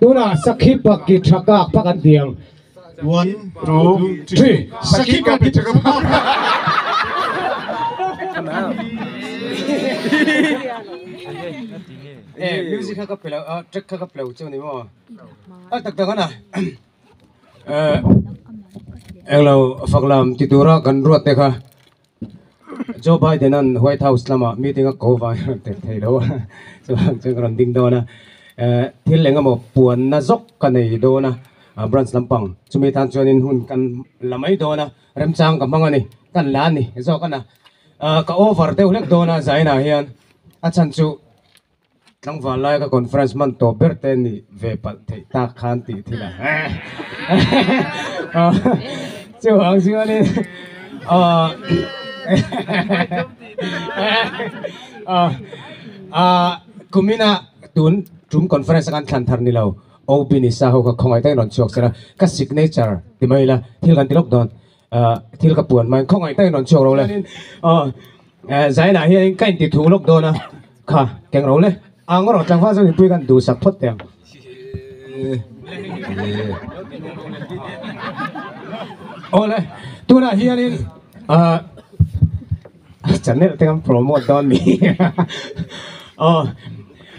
Tunah sakhi paki tha kak phak an ti ang. One, two, three. Sakhi paki tha kak. Eh, music kha ka pe lo, track kha ka pe lo chu ni maw? A tak tak ana. Eh, englo faklam ti tura kan ruat te kha. Joe Biden an White House lama meeting a ko vang in rawn tel thei lo a, chuvang chuan ka rawn ding dawn a. Thil eng emaw puanna zawk ka nei dawn a, branch lampang chumi tan chuanin hun kan la mai dawn a, remchang ka hmang a ni, kan la a ni zawk a na. Ka over deuh hlek dawn a Zainah hian a chhan chu Tlangval lai ka conference hman tawp ber te ni ve palh theih tak khan tih thil a chuvang chuanin kumina tun tum conference a kan thlan thar ni lo OB ni sa ho kha khawngaih takin rawn chhuak sela ka signature ti mai ila thil kan ti lawk dawn thil ka puan hmain khawngaih takin rawn chhuak ro le Zainah hian ka inti thu lawk dawn a kha keng ro le ang erawh tlangval zawng mipui kan duhsak phawt teh ang. Awle tunah hianin ah channel te kan promote dawn ni aw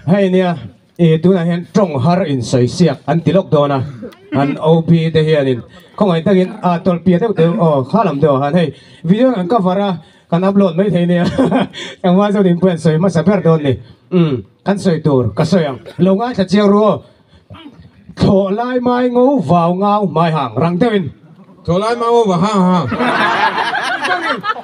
hei nia Ih tunah hian tawng har insawi siak an ti lawk dawn a, an OB te hianin khawngaih takin ah tawlh piah deuh deuh aw kha lam deuh ah khan hei video an cover a kan upload mai thei nia engmah chuan inpui an sawi hmasa ber dawn ni umm kan sawi tur ka sawi ang lo ngaithla chiang ru aw thlawh lai mai ngo vau ngau hmai hang rang deuhin. Thlawh lai mai ngo vau hang hang.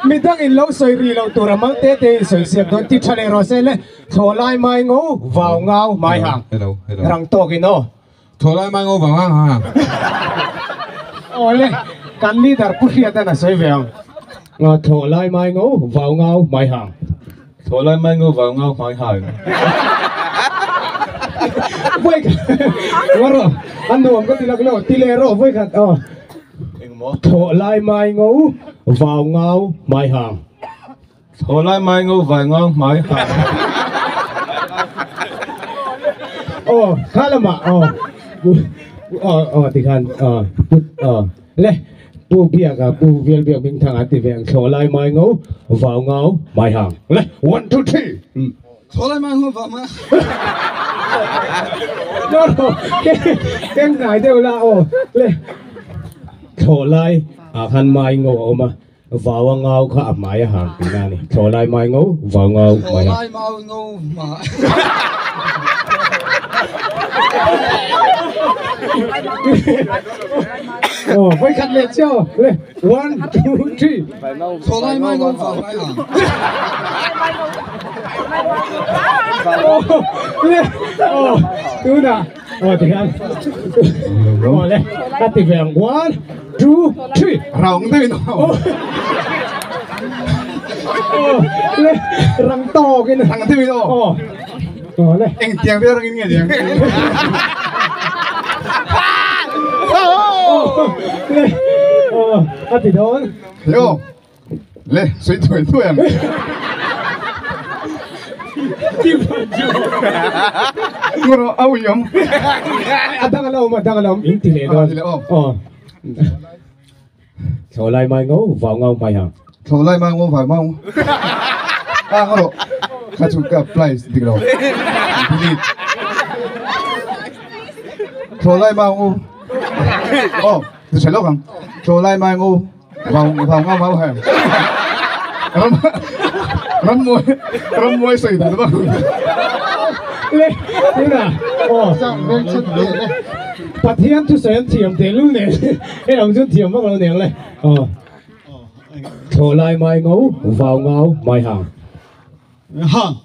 Midangin lo sawi ri lo tur a mal te te in sawi siak dawn ti tha leh rawh se le. Thlawh lai mai ngo vau ngau mai hang. Hello, hello. Rang tawk in aw. Thlawh lai mai ngo vau ngau hang. Aw le, kan leader Pu Hriatan a sawi ve ang. Thlawh lai mai ngo vau ngau mai hang. Thlawh lai mai ngo vau ngau mai hang. Voi khat, ngaw rawh, a nuam ka ti lak lo, ti leh rawh voi khat aw. Engmaw? Thlawh lai mai ngo vau ngau mai hang. Thaw lai mai ngo vai ngau hmai ha. Aw kha lamah aw aw aw tikhan aw put aw le pu biak a pu vial biak hming thang an ti ve ang thaw lai mai ngo vau ngau mai hang le one two three. Thaw lai mai ngo vau mai. No no keng hnai deuh la aw le thaw lai ah khan mai ngo a awm a. Vau a ngau kha a hmai a hang tihna a ni. Thlawh lai mai ngo, vau ngau mai a. Thlawh lai mau ngo mai. Aw, vawikhat leh chiah aw. Le, one, two, three. Thlawh lai mai ngo, vau mai hang. Aw, le, aw, tunah, aw tikhian, aw le, ka ti ve ang, one. Two, three. Rang deuh in aw. Aw, le rang tawk in. Rang deuh in aw. Aw. Aw le. Eng tiang vel rang in nge niang. Aw, le. Aw, a ti dawn. Yo. Le, sui thuai thuai ang. Ngoro au yom. A dang ala awm, a dang ala awm. In ti leh dawn. Ti leh awm. Aw. Thlawh lai mai ngo, vau ngau mai hang. Thlawh lai mai ngo, vau ngau. Ah, ngoro. Kha chu ka apply dik lo. Delete. Thlawh lai mai ngo. Oh, tu chhe lok ang. Thlawh lai mai ngo. Vau vau ngau vau hang. Ram ram mawi ram mawi sawi dan bang. Le tuna aw Pathian thu sawi an thiam teh lul nen hei ang chuan thiam vak lo niang le aw Thlawh lai mai ngo vau ngau mai hang. Hang.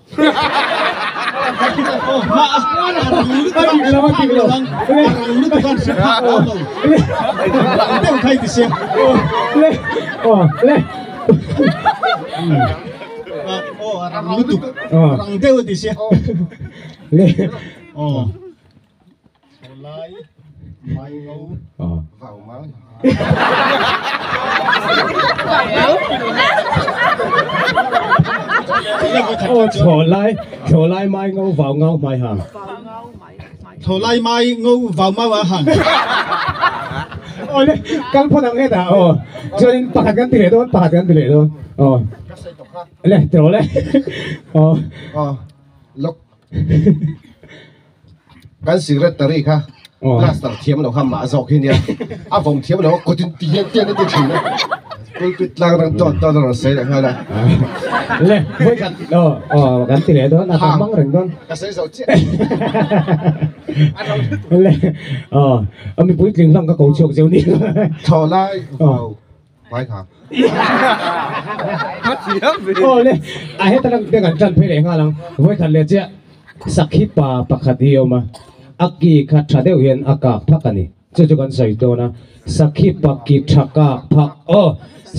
Aw thlawh lai thlawh lai mai ngo vau ngau hmai hang. Tho lai mai ngo vau mau a hang. Awle kal phawt ang hetah aw. Chuanin pakhat kan ti leh dawn pakhat kan ti leh dawn aw. Le ti rawh le aw. Aw lawk kan secretary kha plaster thiam lo kha mah zawk hi nia a vawm thiam lo a kut in ti hian tian a ti thin a pulpit tlang atang tawt tawt a rawn sawi leh nghal a. Le vawikhat aw aw kan ti leh dawn a kan hmang reng dawn. Ka sawi zo chiah. Le aw a mipui tling hlang ka ko chhuak zeu ni. Thaw lai vau Vai kha. Aw le, a heta lang te kan tan phei leh nghal ang. Vawikhat leh chiah sakhi pa pakhat hi a awm a, a ki kha tha deuh hian a kak phak a ni. Chu chu kan sawi dawn a, sakhi pa ki tha kak phak aw,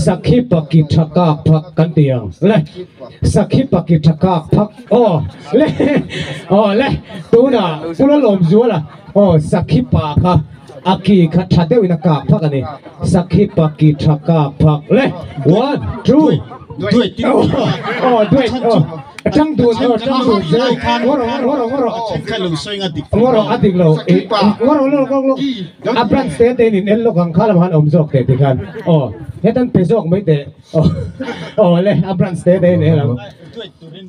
sakhi pa ki tha kak phak kan ti ang le, sakhi pa ki tha kak phak aw le, aw le, tunah Pula Lawmzuala aw sakhi pa kha A ki kha tha deuhin a kak phak a ni. Sakhi pa ki tha kak phak le. One, two. Duet tin Oh, duet. Oh, tang dun. Oh, tang dun. Ngawr ngawr ngawr ngawr. Kha lo sawi nga dik. Ngawr a dik lo. Ngawr lo lo lo. A branch te te in en lok ang kha lam han awm zawk te ti khan. Oh, hetan pe zawk mai te. Oh, oh le a branch te te in en ang.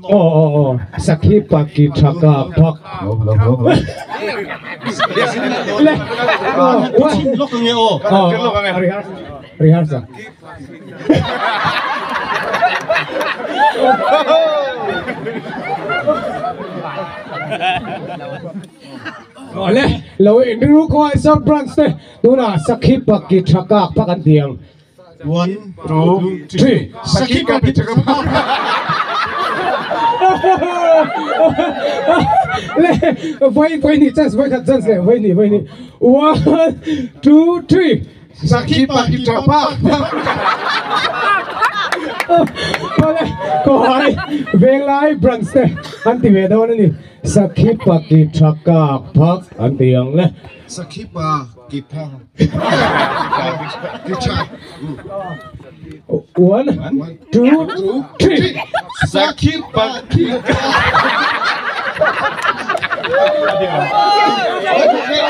Aw aw aw sakhi paki tha ka phak le aw lok ange aw rehearsal le lo in ru ko ai sub branch te tuna sakhi paki tha ka phak an tiang One, two, three. Sakhi pa ki tha ka Le, voi voi ni chance voi khat chance le voi ni voi ni. One, two, three. Sakhi pa ki tha pa. Ole, ko hai venglai branch te an ti ve dawn ani. Sakhi pa ki tha ka phak an ti ang le. Sakhi pa ki tha. Ki tha. One, two, three. Sakhi pa ki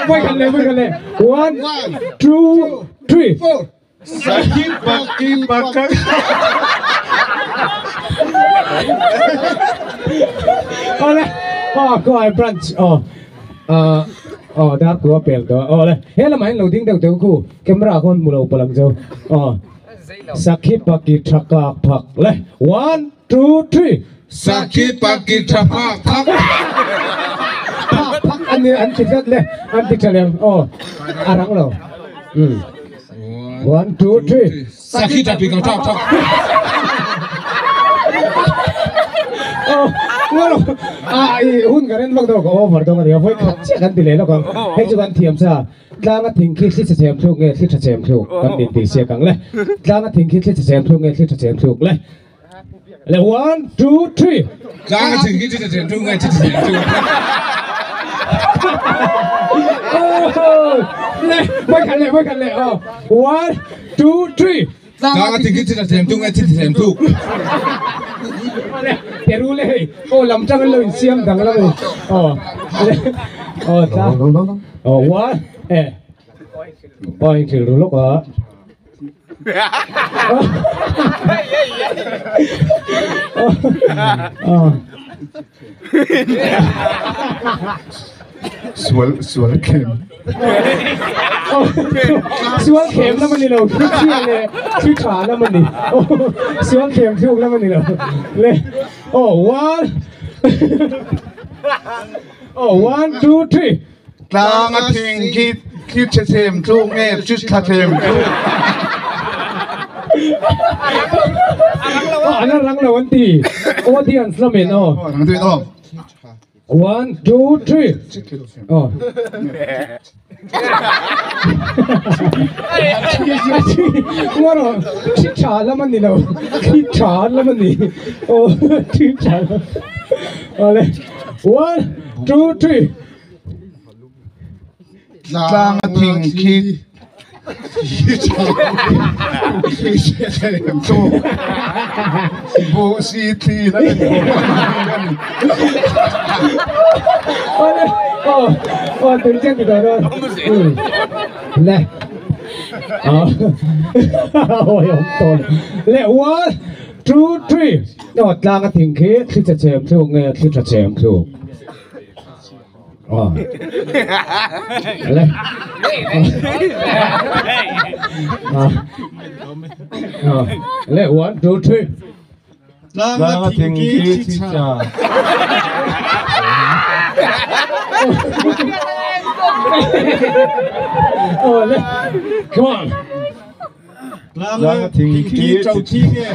Voi khat le, voi khat le. One, two, three. Sakhi pa ki pa ka. Ole, oh, ko ai branch, oh, oh, dar ko pel ko. Ole, he lamah hian lo ding deuh deuh khu, camera khawn hmu lo palang chu. Oh, Sakhi pa ki tha kak phak le. One, two, three. Sakhi pa ki tha phak phak. Phak phak an ni an ti tlat le, an ti tha lem. Oh, a rang lo. One, two, three. Sakhi tha pi ka thak thak. Oh, ngolo. A i hun kan en vak deuh ka over dawng a nia. Vawi khat chiah kan ti leh lawk ang. Hei chu kan thiam sa. Tlanga thing khi thli chhe chem thluk nge thli tha chem thluk kan din tih siak ang le. Tlanga thing khi thli chhe chem thluk nge thli tha chem thluk le. Le one, two, three. Tlanga thing khi thli chhe chem thluk nge thli tha chem thluk. Le, voi khat le, voi khat le. Oh, one, two, three. Tlanga thing khi thli tha chem thluk nge thli tha chem thluk. Le, Peru le hei. Oh, lam tang an lo insiam dang lam a ni. Oh, le. Oh, tlang. Oh, one. Eh. Oh, in thil ru lawk a. Sual sual khem. Sual khem lam a ni lo, thli chhia leh thli tha lam a ni. Sual khem thluk lam a ni lo. Le oh one oh one two three. Tlang a thing khi thli chhe them thluk nge thli tha them thluk. An a rang lo an ti audience lamin aw. One, two, three. Aw. Ngarawh thi tha lam a ni lo thi tha lam a ni aw thi tha lam awle one two three Tlang a thing khi Buh si thli na kan Awle Aw aw tui chiang ti tawh dawn le awi awm tawh le one two three aw tlang a thing khi thli che chem thluk nge thli tha chem thluk aw le le one two three Tlanga thing khi chhicha. Come on. Tlanga thing khi chau thi nge.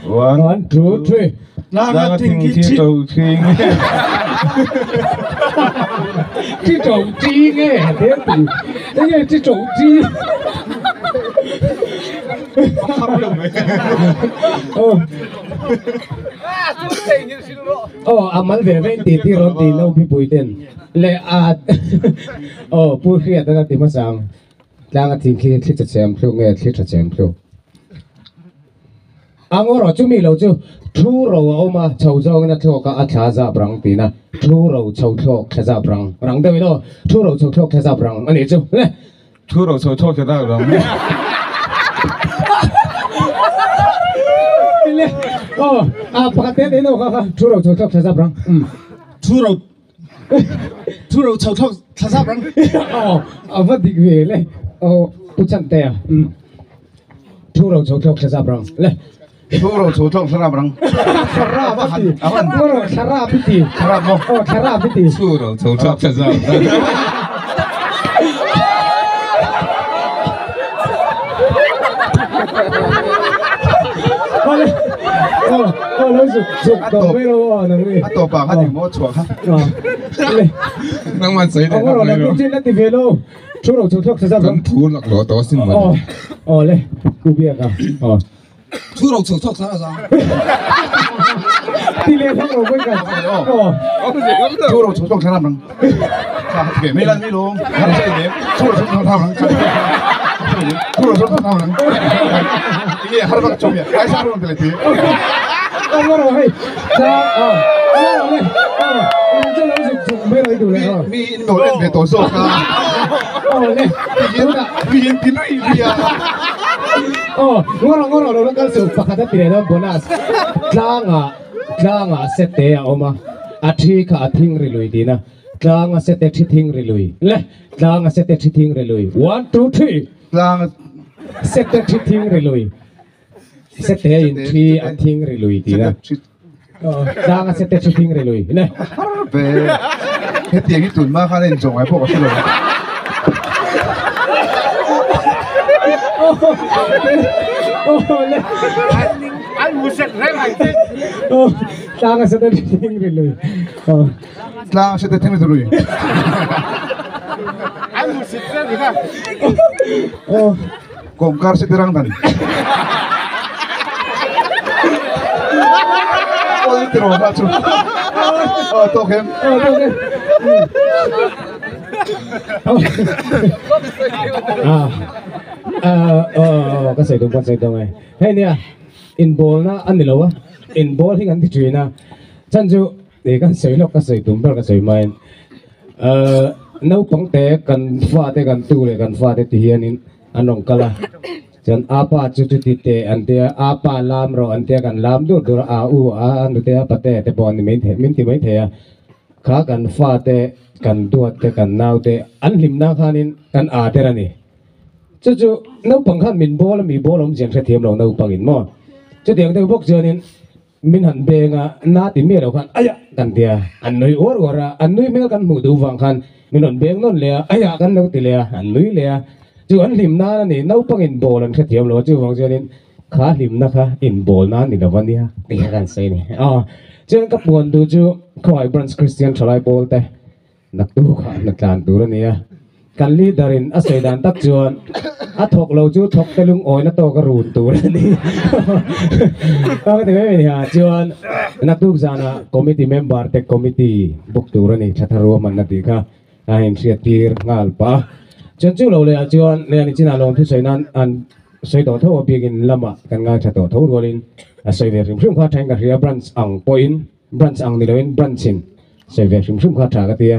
One, One, two, three. Tlanga thing khi chi chau thi nge. Chi chau chi nge thế thì thế nghe chi chau chi. Oh, amal ve ve ti ti ron ti lo bi pui ten. Le a oh pu hriat na ti ma sang. Tlanga thing khi thli cha chem thlu nge thli tha chem thlu. Ang ro chu mi lo chu thu ro a awm a chho zawngin a thlawk a a thla zap rang tina thu ro chho thlawk thla zap rang rang deuh in aw thu ro chho thlawk thla zap rang a nih chu le. Thu ro chho thlawk thla zap rang. Le aw a pakhat te te in aw kha kha thu ro chho thlawk thla zap rang um. Thu ro thu ro chho thlawk thla zap rang. Aw a va dik ve le aw pu chan te a um thu ro chho thlawk thla zap rang le. Thu ro chho thlawk thla zap rang. Thla rap a ti. Thu ro thla rap i ti. Thla rap maw? Aw thla rap i ti. Thu ro chho thlawk thla zap rang. Aw lo zuk zuk tawh mai lo aw nang ni. A tawp ah kha eng maw chhuah kha. Nangman sawi leh lak mai rawh. Chin a ti ve lo. Thu ro chho thlawk thla zap Kan thu lak lo tawh asin mawle. Aw aw le ku biak a aw. Thu ro chho thlawk thla zap. Ti leh hlak lo pawi kan. Aw. Thu ro chho thlawk thla zap rang. Mi lan mi lung. Thu ro chho thlawk thla zap rang. Thu ro chho thlawk thla zap rang. Tinge har vak chawm ya. Ai sa ro te le ti. Aw ro hei. Cha aw. Aw le. Aw. Chu lo zuk zuk mai lo i duh le aw. Mi in lo en ve tawh zawk a. Aw le. Mi in ti lui lui a. Aw ngawr ngawr lo kal chu pakhat a ti leh dawn bonus. Tlangah tlangah sete a awm a. A thi kha a thing ri lui tihna. Tlanga sete thi thing ri lui. Le tlanga sete thi thing ri lui. One two three. Tlanga sete thi thing ri lui. Sete in thi a thing ri lui tihna. Tlanga sete thi thing ri lui. Le. Har ve. Hetiang hi tun hma khan a inzawh ngai pawh ka hre lo. Tlanga sete thi thing ri lui. Tlang sete thing ri lui. Kawngkar sete rang dan. Aw ti rawh kha chu. Aw tawk em. Aw tawk em. Ah ka sawi tum ka sawi tum e. Hei nia inbawlna a ni lo a inbawl hi kan ti thin a chan chu Tih kan sawi lawk ka sawi tum ber ka sawi hmain naupang te kan fate kan tu leh kan fate ti hianin an rawn kal a chuan apa chu chuti teh an tia apa lam rawh an tia kan lam dur dur a a u a a nute a pate te pawh an ni mai thei min ti mai thei a kha kan fate kan duat te kan nau te an hlim na khanin kan a der a ni chu chu naupang khan min bawl a mi bawl awmzia an hrethiam lo naupangin maw chutiang deuh bawk chuanin Min han beng a, na ti miah lo khan aiah kan ti a, an nui uar uar a, an nui hmel kan hmuh duh vang khan min rawn beng nawn leh a, aiah kan lo ti leh a, an nui leh a, chu an hlim nan a ni, naupangin bawl an hrethiam lo a, chuvang chuanin kha hlimna kha inbawl nan ni lo a nia tih kha kan sawi a ni. Aw, chuan ka puan duh chu Khawhai Branch Christian Thalai Pawl te Naktu kha na tlan tur a ni a, kan leader in a sawi dan tak chuan a thawk lo chu thawk te lungawina tawk a run tur a ni. Ka ti mai mai a, chuan naktuk zanah committee member te committee book tur a ni, thatha ruahmanna tih kha a inhriat tir nghal pah a. Chuan chu lo leh ah chuan leh ani chinah lawmthu sawi nan an. sawi tawh tho a biakin lamah kan ngaithla tawh tho rualin a sawi ve hrim hrim kha thain ka hria branch ang pawhin branch ang ni loin branch in sawi ve hrim hrim kha tha ka ti a.